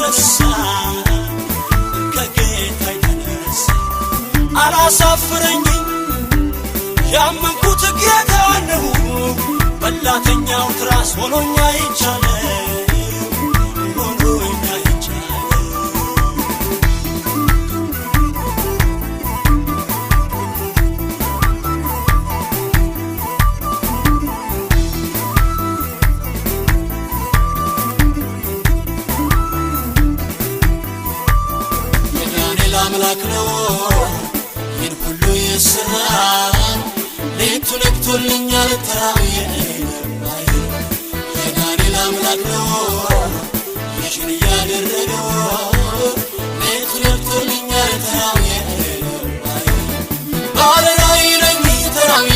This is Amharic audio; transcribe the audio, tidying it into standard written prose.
የተነሳ፣ ከጌታ የተነሳ አላሳፍረኝም። ያመንኩት ጌታ ነው። በላተኛው ትራስ ሆኖኛ ይቻለ፣ ሆኖኛ ይቻለ። የዳንኤል አምላክ ነው ይህን ሁሉ የሠራ፣ ሌቱ ነግቶልኛል፣ ተራው የኔ ነው። የዳንኤል አምላክ ነው ይህን እያደረገው፣ ሌቱ ነግቶልኛል፣ ተራው የኔ ነው። ባለ